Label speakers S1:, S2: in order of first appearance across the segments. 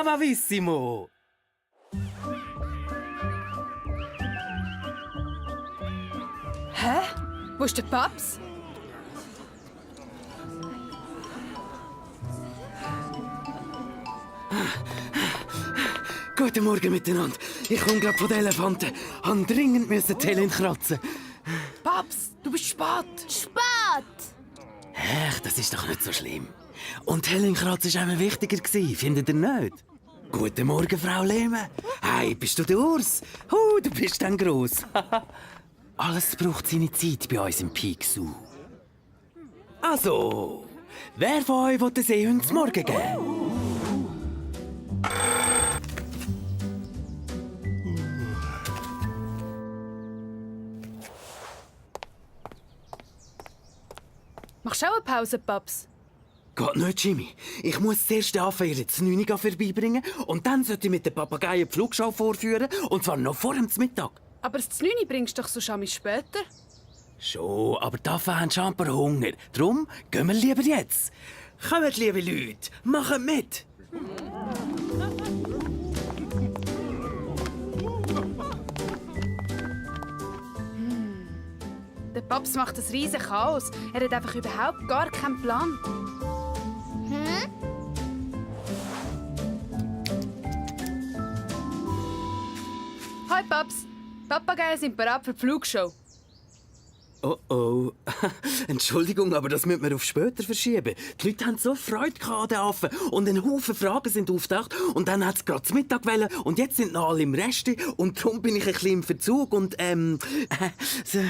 S1: Bravissimo!
S2: Hä? Wo ist der Paps?
S1: Guten Morgen miteinander. Ich komme gerade von den Elefanten. Han dringend müssen die Helen kratzen.
S2: Paps, du bist spät.
S3: Spät!
S1: Ach, das ist doch nicht so schlimm. Und Helen Kratz war einmal wichtiger, findet ihr nicht? Guten Morgen, Frau Lehmann. Hey, bist du der Urs? Du bist dann gross. Alles braucht seine Zeit bei uns im Peak Zoo. Also, wer von euch will den Seehund zum Morgen geben?
S2: Machst du auch eine Pause, Paps?
S1: Geht nicht, Jimmy. Ich muss zuerst den Affen ihre Znüniga vorbeibringen und dann sollte ich mit den Papageien die Flugschau vorführen, und zwar noch vor dem Mittag.
S2: Aber das Znüni bringst du doch so schon später.
S1: Schon, aber die Affen haben scheinbar Hunger. Darum gehen wir lieber jetzt. Kommt, liebe Leute, macht mit!
S2: Der Paps macht ein riesen Chaos. Er hat einfach überhaupt gar keinen Plan. Hi Paps, Papageien sind bereit für die Flugshow.
S1: Oh. Entschuldigung, aber das müssen wir auf später verschieben. Die Leute haben so Freude an den Affen und ein Haufen Fragen sind auftaucht und dann hat es gerade zu Mittag gewählt und jetzt sind noch alle im Reste und darum bin ich ein bisschen im Verzug und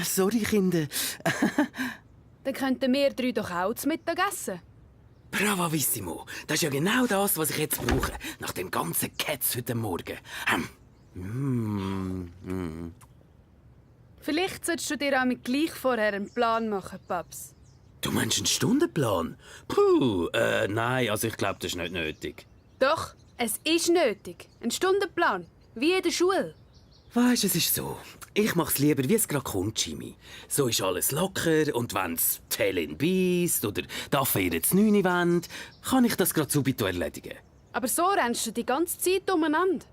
S1: sorry Kinder.
S2: Dann könnten wir drei doch auch zu Mittag essen.
S1: Bravissimo, das ist ja genau das, was ich jetzt brauche, nach dem ganzen Ketz heute Morgen.
S2: Vielleicht solltest du dir auch gleich vorher einen Plan machen, Paps.
S1: Du meinst einen Stundenplan? Puh, nein, also ich glaube, das ist nicht nötig.
S2: Doch, es ist nötig. Ein Stundenplan. Wie in der Schule.
S1: Weisst, es ist so. Ich mach's lieber, wie es gerade kommt, Jimmy. So ist alles locker und wenn's die Helen beisst oder die Affen ihre Znüni wollen, kann ich das gerade subito erledigen.
S2: Aber so rennst du die ganze Zeit umeinander.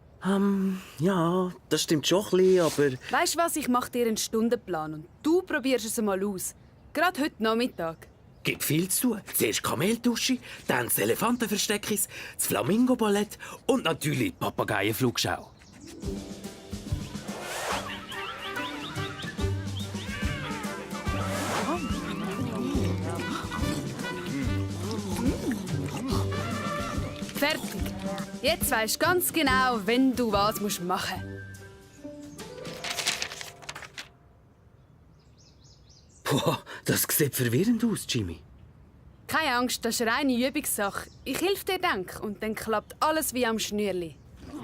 S1: Ja, das stimmt schon ein bisschen, aber...
S2: Weisst du was, ich mache dir einen Stundenplan und du probierst es mal aus. Gerade heute Nachmittag.
S1: Gibt viel zu tun. Zuerst Kameldusche, dann das Elefantenversteckis, das Flamingo-Ballett und natürlich die Papageienflugschau.
S2: Fertig. Jetzt weisst du ganz genau, wenn du was machen musst.
S1: Boah, das sieht verwirrend aus, Jimmy.
S2: Keine Angst, das ist eine reine Übungssache. Ich helfe dir, denk, und dann klappt alles wie am Schnürli.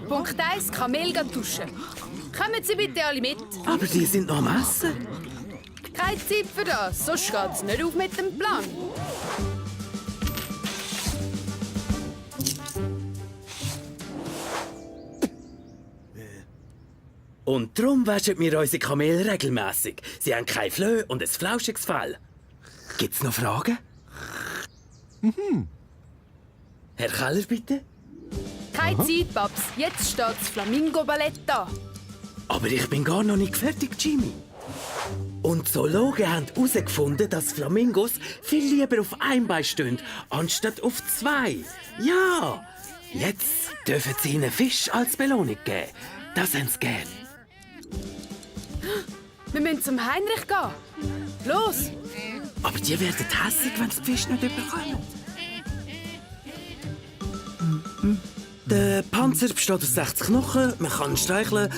S2: Punkt 1, Kamel duschen. Kommen Sie bitte alle mit.
S1: Aber die sind noch am Essen.
S2: Keine Zeit für das, sonst geht's nicht auf mit dem Plan.
S1: Und darum waschen wir unsere Kamele regelmässig. Sie haben kein Flöhe und ein flauschiges Fell. Gibt's noch Fragen? Herr Keller, bitte?
S2: Keine Zeit, Paps. Jetzt steht das Flamingo-Ballett da.
S1: Aber ich bin gar noch nicht fertig, Jimmy. Und Zoologen haben herausgefunden, dass Flamingos viel lieber auf einem Bein stehen, anstatt auf zwei. Ja! Jetzt dürfen sie ihnen Fisch als Belohnung geben. Das haben sie gern.
S2: Wir müssen zum Heinrich gehen. Los!
S1: Aber die werden hässig, wenn sie die Fisch nicht bekommen. Der Panzer besteht aus 60 Knochen, man kann ihn streicheln.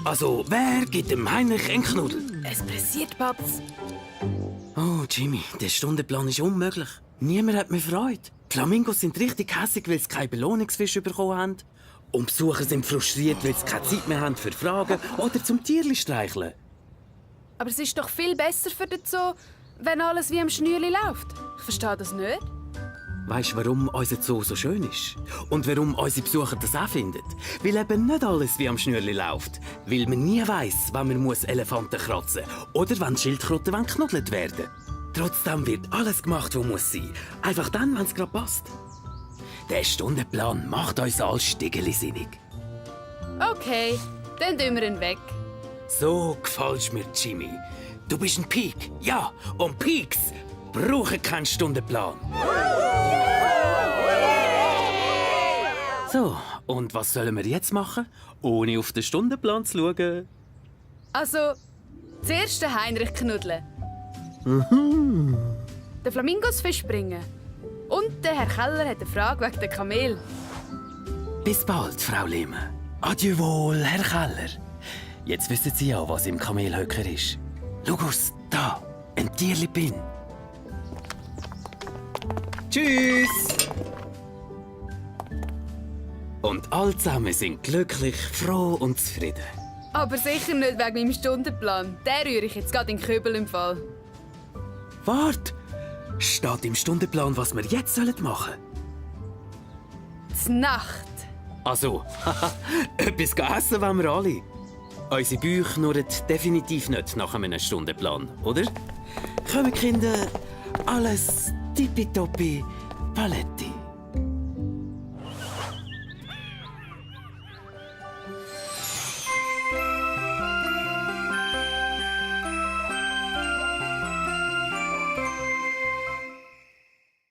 S1: Also, wer gibt dem Heinrich einen Knuddel?
S2: Es pressiert, Paps.
S1: Oh, Jimmy, der Stundenplan ist unmöglich. Niemand hat mehr Freude. Die Flamingos sind richtig hässig, weil sie keinen Belohnungsfisch bekommen haben. Und Besucher sind frustriert, weil sie keine Zeit mehr haben für Fragen oder zum Tierli streicheln.
S2: Aber es ist doch viel besser für den Zoo, wenn alles wie am Schnürli läuft. Ich verstehe das nicht.
S1: Weisst du, warum unser Zoo so schön ist? Und warum unsere Besucher das auch finden? Weil eben nicht alles wie am Schnürli läuft. Weil man nie weiss, wann man Elefanten kratzen muss oder wann die Schildkröten geknuddelt werden. Trotzdem wird alles gemacht, was muss sein. Einfach dann, wenn es gerade passt. Der Stundenplan macht uns alles stigelisinnig.
S2: Okay, dann tun wir ihn weg.
S1: So gefällst mir, Jimmy. Du bist ein Peak. Ja, und Peaks brauchen keinen Stundenplan. So, und was sollen wir jetzt machen, ohne auf den Stundenplan zu schauen?
S2: Also, zuerst den Heinrich knuddeln. Den Flamingosfisch bringen. Und der Herr Keller hat eine Frage wegen der Kamel.
S1: Bis bald, Frau Lehmann. Adieu wohl, Herr Keller. Jetzt wissen Sie ja, was im Kamelhöcker ist. Schau aus, da, ein Tierlipin. Tschüss! Und alle zusammen sind glücklich, froh und zufrieden.
S2: Aber sicher nicht wegen meinem Stundenplan. Den rühre ich jetzt gerade in den Kübel im Fall.
S1: Wart! Steht im Stundenplan, was wir jetzt machen sollen?
S2: Znacht.
S1: Also, etwas essen wollen wir alle. Unsere Bäuche knurren definitiv nicht nach einem Stundenplan, oder? Kommen, Kinder, alles tippitoppi, Paletti.